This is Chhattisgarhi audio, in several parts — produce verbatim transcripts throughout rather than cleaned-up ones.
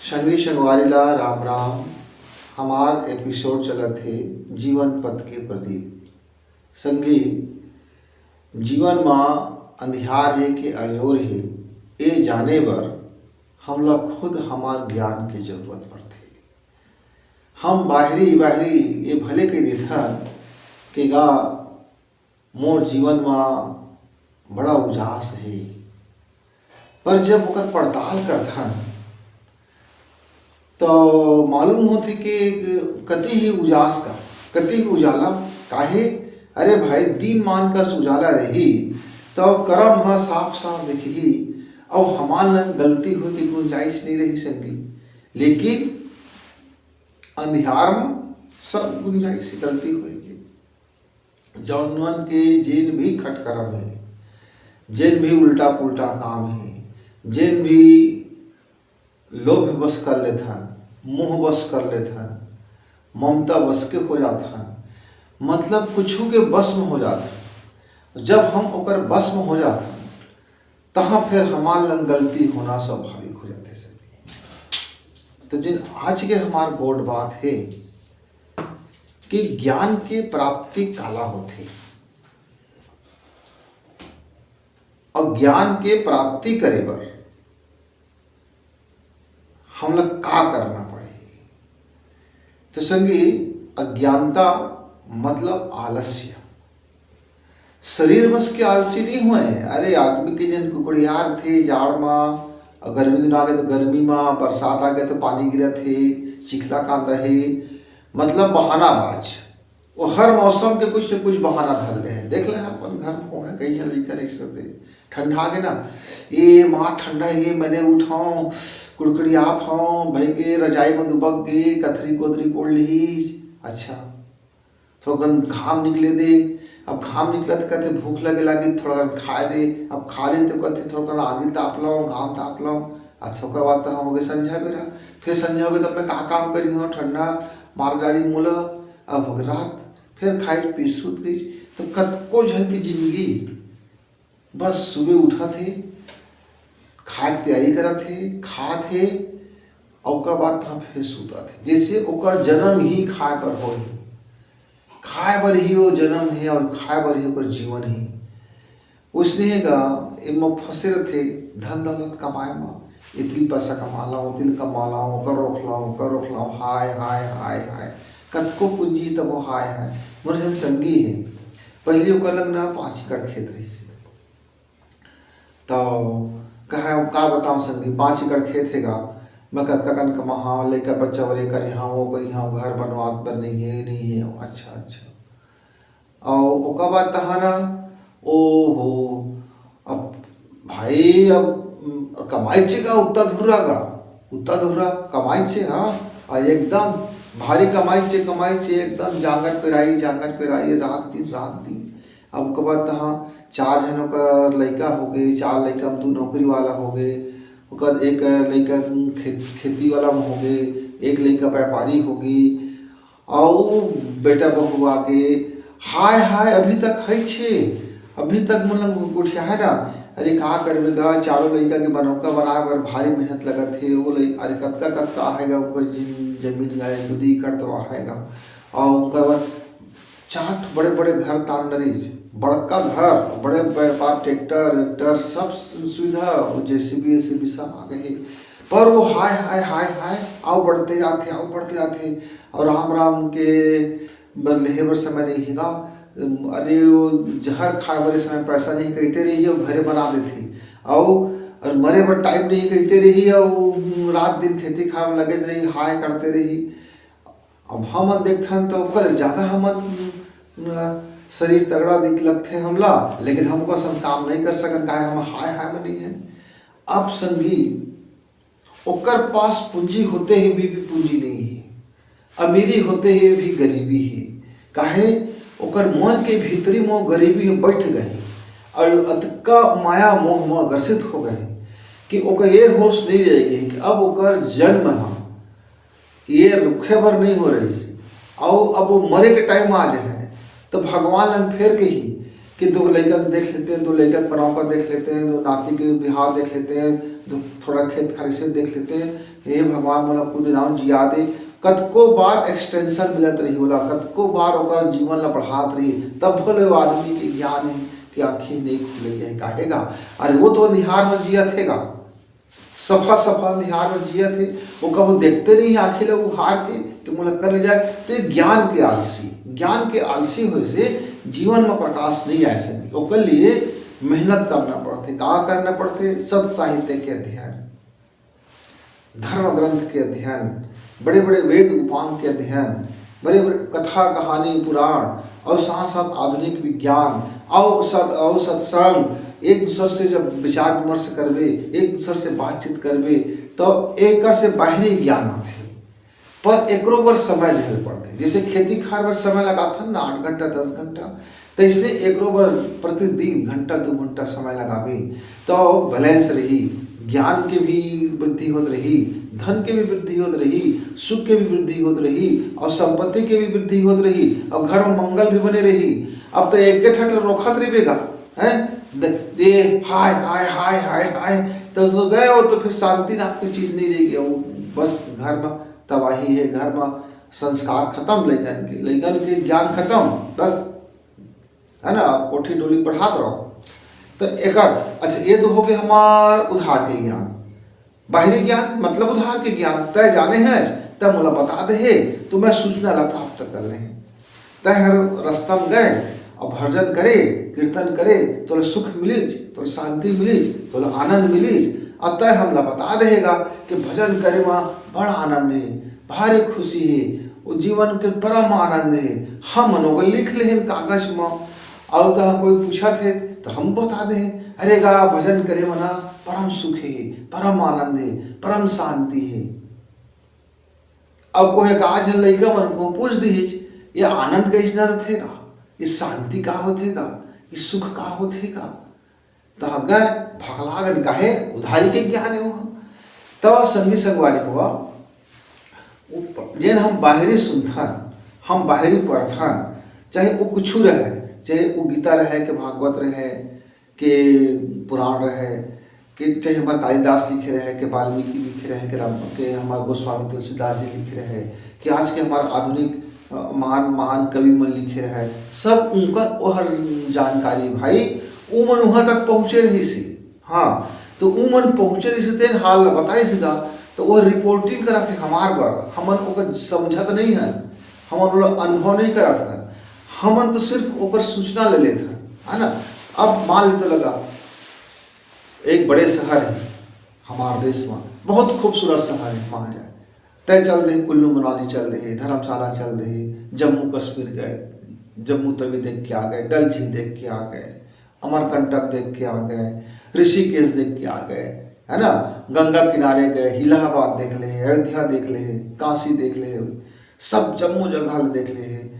संगी संगवारी ला राम राम। हमार एपिसोड चलत हे जीवन पथ के प्रदीप। संगी, जीवन मा अंधियार हे के अंजोर हे, ए जाने बर हमला खुद हमार ज्ञान के जरूरत पड़थे। हम बाहरी बाहरी ये भले कह देथन के गा मोर जीवन मा बड़ा उजास हे, पर जब ओकर पड़ताल करथन तो मालूम होथे कि कति ही उजास का, कति ही उजाला। काहे? अरे भाई, दीन मान कस उजाला रही तो करम ह साफ साफ दिखही, अउ हमार ल गलती होय के गुंजाइश नहीं रही संगी। लेकिन अंधियार म सब गुंजाइश गलती होय के। जौन मन के जेन भी खटकरम हे, जेन भी उल्टा पुल्टा काम हे, जेन भी लोभ बस कर लेथन, मोह बस कर लेथन, ममता बस के हो जाथन, मतलब कुछु के बस में हो जाथन। जब हम ओकर बस में हो जाथन, तहाँ फिर हमार लंग गलती होना स्वाभाविक हो जाथे सर। तो जिन आज के हमार बोर्ड बात हे कि ज्ञान के प्राप्ति काला होथे, अउ ज्ञान के प्राप्ति करे बर हमला का करना पड़ही? तो संगी, अज्ञानता मतलब आलस्य। शरीर बस के आलसी नहीं होय। अरे, आदमी के जन कुकड़ियार थे जाड़ मा, अउ गर्मी दिन आ गए तो गर्मी मा, बरसात आ गए तो पानी गिरत हे, चिखला कांदा हे, मतलब बहानाबाज। वो हर मौसम के कुछ न कुछ बहाना धर ले हे। देख ले अपन घर में हो हे, कई जन लइका नहीं सकते। ठंडा के ना, "ए माँ ठंडा हे, मैंने उठाऊं, कुड़कुड़ियात हूँ, भाई के रजाई में दुबक गे, कथरी कोदरी कोड़ ली।" अच्छा, थोड़ा कन घाम निकले दे। अब घाम निकलत कहते भूख लगे लागी, थोड़ा कन खाए दे। अब खा ले तो कहते थोड़ा कन आगी ताप लो, घाम ताप लो। अच्छा, ओकर बाद तो हम हो गए संझा बेरा। फिर संझा हो गए तब मैं का काम करी हूँ, ठंडा मार जाड़ी मोला। अब हो गए रात, फिर खाई पी सूत गई। तो कतको झन की जिंदगी बस सुबह उठत हे, खाए के तैयारी करत हे, खात हे, अउ ओकर बाद तहाँ फिर सुतत हे। जैसे ओकर जन्म ही खाए बर होय हे, खाए बर ही वो जन्म हे अउ खाए बर ही ओकर जीवन हे। उसने हे गा, एमा फंसे रथे धन दौलत कमाए मा, इतनी पैसा कमा ला, उतनी कमा ला, ओकर रोक ला, ओकर रोक ला, हाय, हाय, हाय, हाय। कतको पूंजी तब वो हाय, हाय। मोर जन संगी हे, पहली ओकर लंग ना पाँच एकड़ खेत रहिस हे। तो कहे, "का बताऊं संगी, पाँच एकड़ खेत हे गा, मैं कतका कन कमाहां, लइका बच्चा बर ये करिहां, वो करिहां, घर बनवात बर नहीं हे, नहीं हे।" अच्छा, अच्छा। अउ ओकर बाद तहां ना, ओहो, अब भाई, अब, उम, कमाई चे का उत्ता धुर्रा गा, उत्ता धुर्रा कमाई चे, हाँ, अउ एकदम भारी कमाई चे, कमाई चे, एकदम जांगर पेराई, जांगर पेराई, रात दिन, रात दिन। अब ओकर बाद तहां चार झन ओकर लइका हो गए, चार लइका में दू नौकरी वाला हो गए, ओकर एक लइका खेत, खेती वाला में हो गए, एक लइका व्यापारी हो गई, अउ बेटा बहू आगे, हाय हाय, अभी तक है छे, अभी तक मन लंग गोठिया है ना। अरे का करबे गा, चारों लइका के बनौका बनाए बर भारी मेहनत लगत हे। वो लइ-, अरे कतका कतका आहे गा, ओकर जिन-, जमीन गा, एक दू एकड़ तो आहे गा। अउ ओकर बाद चार ठो बड़े बड़े घर तान डरिस, बड़का घर, बड़े व्यापार, ट्रैक्टर वैक्टर, सब सु-, सुविधा, वो जेसीबी एसीबी सब आ गए हे। पर वो हाय हाय हाय हाय, अउ बढ़ते जाथे, अउ बढ़ते जाथे, अउ राम राम के बर लेहे बर समय नहीं हे गा। अरे, वो जहर खाए बर ए समय पैसा नहीं कहते रही, अउ घरे बना देथे, अउ, अउ मरे बर टाइम नहीं कहते रही, अउ रात दिन खेती खाए में लगे रही, हाय करते रही। अब हमन देखथन तो ओकर ज्यादा हमन, अ, शरीर तगड़ा दिख लगथे हमला, लेकिन हम ओकर संग काम नहीं कर सकन, काहे हम हाय हाय में नहीं है। अब संगी, ओकर पास पूंजी होते हुए भी, भी पूंजी नहीं है, अमीरी होते हुए भी गरीबी है। काहे? ओकर मन के भीतरी में वो गरीबी में बैठ गए, और अतका माया मोह में ग्रसित हो गए कि ओकर ये होश नहीं रह गई कि अब ओकर जन्म ह ये रुखे बर नहीं हो रहिस, अउ अब वो मरे के टाइम आ जाए, तो भगवान लंग फेर कही कि दो लइका के देख लेते हैं, दो लइका के पनौका देख लेते हैं, दो नाती के बिहाव देख लेते हैं, दो थोड़ा खेत खारी से देख लेते हैं। हे भगवान, मोला कुछ दिन अउ जिया दे। कतको बार एक्सटेंशन मिलत रही ओला, कतको बार ओकर जीवन ला बढ़ात रही, तब भले वो आदमी के ज्ञान हे कि आँखी नहीं खुलइया हे, काहे गा? अरे, वो तो अंधियार में जियत हे गा, सफा सफा अंधियार में जियत हे, वो कभू देखते नहीं आँखी ला उघार के कि मोला कर ले जाए। तो ये ज्ञान के आलसी, ज्ञान के आलसी होए से जीवन में प्रकाश नहीं आए सके। ओकर लिए मेहनत करना पड़थे। का करना पड़थे? सत साहित्य के अध्ययन, धर्म ग्रंथ के अध्ययन, बड़े-बड़े वेद उपांग के अध्ययन, बड़े-बड़े कथा, कहानी, पुराण अउ साथ-साथ आधुनिक विज्ञान अउ सत-, अउ सत्संग, एक दूसर से जब विचार विमर्श करबे, एक दूसर से बातचीत करबे, तो एकर से बाहरी ज्ञान आथे। पर एकरो बर समय देहल पड़थे। जैसे खेती खार बर समय लगाथन ना, आठ घंटा, दस घंटा, त इसने एकरो बर प्रतिदिन घंटा, दू घंटा समय लगाबे, तो बैलेंस रही, ज्ञान के भी वृद्धि होत रही, धन के भी वृद्धि होत रही, सुख के भी वृद्धि होत रही, और संपत्ति के भी वृद्धि होत रही, और घर में मंगल भी बने रही। अब तो एक ठक ल रोकत रहिबे गा, हैं? द-, ये हाय, हाय, हाय, हाय, हाय, तो, तो गए हो, तो फिर शांति नाम की चीज नहीं रहेगी। वो बस घर में तबाही है, घर में संस्कार खत्म, लइकन के, लइकन के ज्ञान खत्म, बस, है ना? अब कोठी डोली पढ़ात रहो। तो एकर, अच्छा, ये तो हो गए हमार उधार के ज्ञान। बाहरी ज्ञान मतलब उधार के ज्ञान, तय जाने है, तय मोला बता दे हे, तो मैं सूचना ला प्राप्त कर ले। तय हर रास्ता में गए और भजन करे, कीर्तन करे, तोला सुख मिलिच, तोला शांति मिलिच, तोला आनंद मिलिच, और तय हमला बता देहेगा कि भजन करे में बड़ा आनंद है, भारी खुशी है, वो जीवन के परम आनंद है। हम मन ओकर लिख लेहन कागज में, और तहाँ कोई पूछत हे तो हम बता दे, अरे गा, भजन करे में ना परम सुख है, परम आनंद है, परम शांति है। अब कोई एक आध झन लइका मन को पूछ दिहिस, ये आनंद कइसना रथे गा, ये शांति का होथे गा, ये सुख का होथे गा? त गए भकला गन, काहे? उधारी के ज्ञान है वो। तब संगी संगवारी हो, उ प-, जेन हम बाहरी सुनथन, हम बाहरी पढ़थन, चाहे वो कुछु रहे, चाहे वो गीता रहे, के भागवत रहे, के पुराण रहे, के चाहे हमार कालिदास लिखे रहे, के वाल्मीकि लिखे रहे, के राम, के हमार गोस्वामी तुलसीदास जी लिखे रहे, कि आज के हमार आधुनिक, अ, महान, महान कवि मन लिखे रहे, सब उनकर ओहर जानकारी भाई, उमन उहाँ तक पहुँचे रहिस हे। हाँ, तो उमन पहुँचे रहिस हे, तेन हाल ला बताइस गा, तो वो रिपोर्टिंग करत हे हमार बर, हमन ओकर समझत नहीं हन, हमन ओला अनुभव नहीं करत हन, हमन तो सिर्फ ओकर सूचना ले लेत हन, है ना? अब मान ले तो लगा, एक बड़े शहर है हमार देश में, बहुत खूबसूरत शहर है, वहाँ जाए, तय चल दे, कुल्लू मनाली चल दे, धर्मशाला चल दे, जम्मू कश्मीर गए, जम्मू तवी देख के आ गए, डल झील देख के आ गए, अमरकंटक देख के आ गए, ऋषिकेश देख के आ गए, है ना, गंगा किनारे गए, इलाहाबाद देख ले, अयोध्या देख ले, काशी देख ले, सब जम्मो जगह ल देख ले।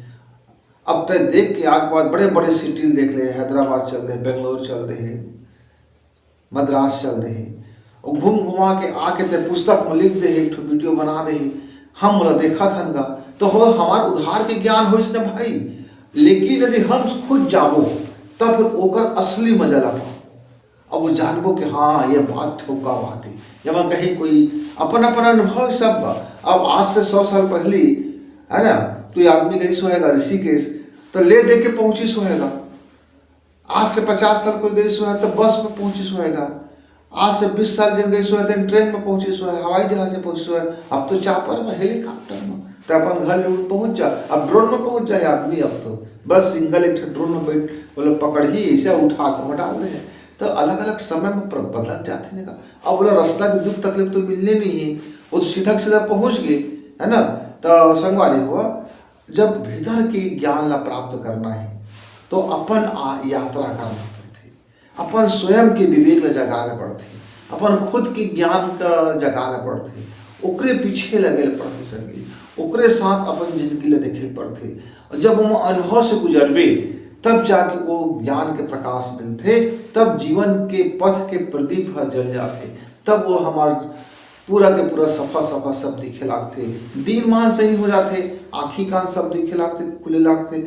अब तय देख के आके बाद बड़े बड़े सिटी ल देख ले, हैदराबाद चल दे, बेंगलोर चल दे, मद्रास चल दे हे, अउ घूम घुमा के आके ते पुस्तक में लिख दे हे, एक ठो वीडियो बना दे हे, हम ओला देखत हन गा, तो हो हमार उधार के ज्ञान होइस ना भाई। लेकिन यदि हम खुद जाबो, तब फिर ओकर असली मजा ला पाबो। अब वो जानबो कि हाँ, ये बात ठोका बात है। जब हम कहीं कोई अपन अपन अनुभव सब, अब आज से सौ साल पहली, है ना, कोई आदमी गई सो हैगा ऋषिकेश, तो ले दे के पहुंची सो हैगा। आज से पचास साल कोई गई सो है तो बस में पहुंची सो हैगा। आज से बीस साल जब गई सो है तो ट्रेन में पहुंची सो है, हवाई जहाज में पहुंची सो है। अब तो चापर में, हेलीकॉप्टर में, तो अपन घर ले उड़ पहुंच जा। अब ड्रोन में पहुंच जाए आदमी, अब तो बस सिंगल एक ठो ड्रोन में बैठ, मतलब पकड़ ही ऐसे उठा के वहाँ डाल दे। तो अलग अलग समय में प्र-, बदलत जाते नहीं का। अब बोला रास्ता के दुख तकलीफ तो मिलने नहीं है, वो तो सीधा सीधा पहुंच गए, है ना। तो संगवारी हुआ, जब भीतर के ज्ञान ला प्राप्त करना है, तो अपन आ-, यात्रा करना पड़थे, अपन स्वयं के विवेक ला जगाए ला पड़थे, अपन खुद के ज्ञान का जगाए ला पड़थे, ओकरे पीछे लगे ला पड़थे संगी, ओकरे साथ अपन जिंदगी ला देखे ला पड़थे। और जब हम अनुभव से गुजरबे, तब जाके वो ज्ञान के प्रकाश मिलथे, तब जीवन के पथ के प्रदीप ह जल जाथे, तब वो हमार पूरा के पूरा सफा सफा सब दिखे लागथे, दीन मान सही हो जाथे, आँखी कान सब दिखे लागथे, खुले लागथे,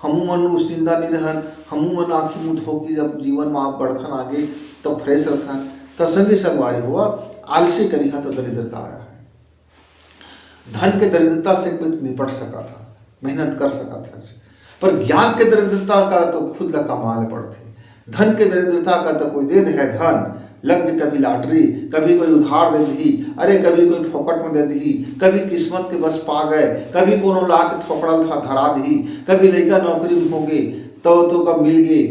हमू मन उस निंदा नहीं रहन, हमू मन आँखी मुँह धो के जब जीवन में आप बढ़थन आगे, तब फ्रेश रहथन। तो संगी संगवारी हुआ, आलसी करिहा तो दरिद्रता आया है। धन के दरिद्रता से कोई निपट सका था, मेहनत कर सका था, पर ज्ञान के दरिद्रता का तो खुद ला कमाए पड़थे। धन के दरिद्रता का तो कोई दे दे है धन, लग के कभी लॉटरी, कभी कोई उधार दे दी, अरे कभी कोई फोकट में दे दी, कभी किस्मत के बस पा गए, कभी कोनो ला के थोपड़ा धा-, धरा दी, कभी लइका नौकरी में हो गए तो, तो का मिल गए,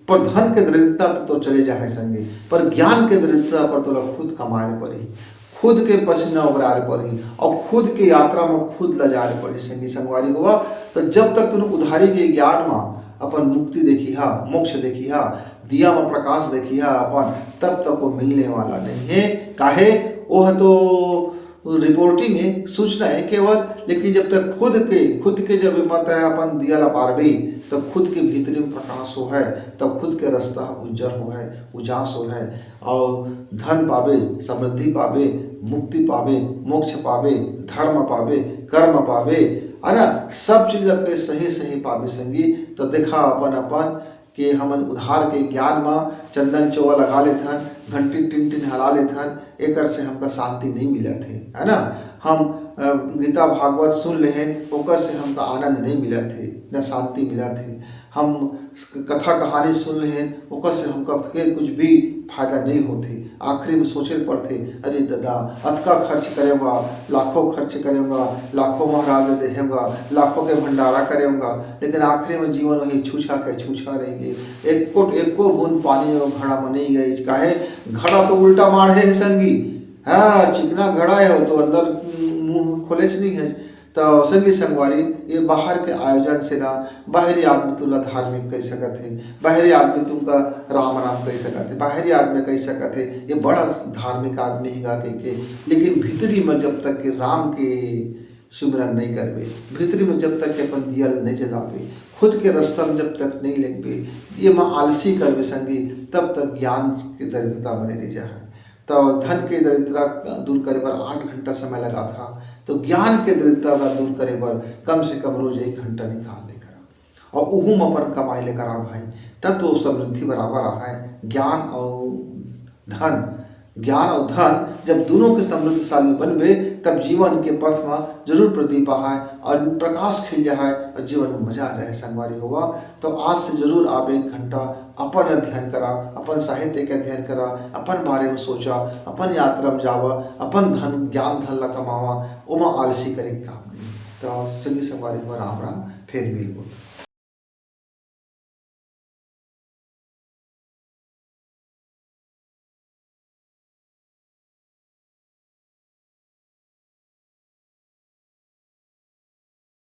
पर धन के दरिद्रता तो, तो चले जाए संगे, पर ज्ञान के दरिद्रता पर तोला खुद कमाए पड़ी, खुद के पसीना उगराए पड़ी और खुद के यात्रा में खुद ल जाए पड़ी संगी संगवारी हुआ। तो जब तक तुम उधारी के ज्ञान में अपन मुक्ति देखिहा, मोक्ष देखिहा, दिया में प्रकाश देखिहा अपन, तब तक वो मिलने वाला नहीं है। काहे? वो है तो रिपोर्टिंग है, सूचना है केवल। लेकिन जब तक खुद के, खुद के जब मत है अपन दिया ला पारबे, तो खुद के भीतरी में प्रकाश हो है, तब खुद के रास्ता उज्जर हो है, उजास हो है। और धन पाबे, समृद्धि पाबे, मुक्ति पाबे, मोक्ष पाबे, धर्म पाबे, कर्म पाबे, है ना? सब चीज ला के सही सही पाबे संगी। तो देखा अपन अपन के हमन उधार के ज्ञान म चंदन चोवा लगा लेथन, घंटी टिन टिन हला लेथन, एकर से हमका शांति नहीं मिलत हे, है ना? हम, अ, गीता भागवत सुन लेहन, ओकर से हमका आनंद नहीं मिलत हे, न शांति मिलत हे। हम कथा कहानी सुन लेहन, ओकर से हमका फिर कुछ भी फायदा नहीं होथे। आखिरी में सोचे पड़थे, "अरे दादा, अतका खर्च करे बा, लाखों खर्च करे बा, लाखों महाराज देहे बा, लाखों के भंडारा करे बा, लेकिन आखिरी में जीवन वही छूछा के छूछा रह गे। एको, एको बूंद पानी वो घड़ा में नहीं गइस।" काहे? घड़ा तो उल्टा माढ़े है संगी। हाँ, चिकना घड़ा है, वो तो अंदर मुंह खोले से नहीं है। तो संगी संगवारी, ये बाहर के आयोजन से ना, बाहरी आदमी तुला धार्मिक कह सकत हे, बाहरी आदमी तुमका राम राम कह सकत हे, बाहरी आदमी कह सकत हे, "ये बड़ा धार्मिक आदमी हेगा," कह के, लेकिन भीतरी में जब तक के राम के सुमिरन नहीं करबे, भीतरी में जब तक के अपन दिया ल नहीं जलाबे, खुद के रास्ता में जब तक नहीं लेगबे, ये में आलसी करबे संगी, तब तक ज्ञान के दरिद्रता बने रह जा है। तो धन के दरिद्रता दूर करे बर आठ घंटा समय लगा था, तो ज्ञान के दरिद्रता ला दूर करे बर कम से कम रोज एक घंटा निकाल ले करा, और उहू में अपन कमाई ले करा भाई, तब तो समृद्धि बराबर आए। ज्ञान और धन, ज्ञान और धन जब दोनों के समृद्धशाली बनबे, तब जीवन के पथ में जरूर प्रदीप आए और प्रकाश खिल जाए और जीवन में मजा आ जाए संगवारी होवा। तो आज से जरूर आप एक घंटा अपन अध्ययन करा, अपन साहित्य के अध्ययन करा, अपन बारे में सोचा, अपन यात्रा में जावा, अपन धन, ज्ञान धन ला कमावा, ओमा आलसी करे के काम नहीं। तो संगी संगवारी हो, राम राम, फिर मिलबो।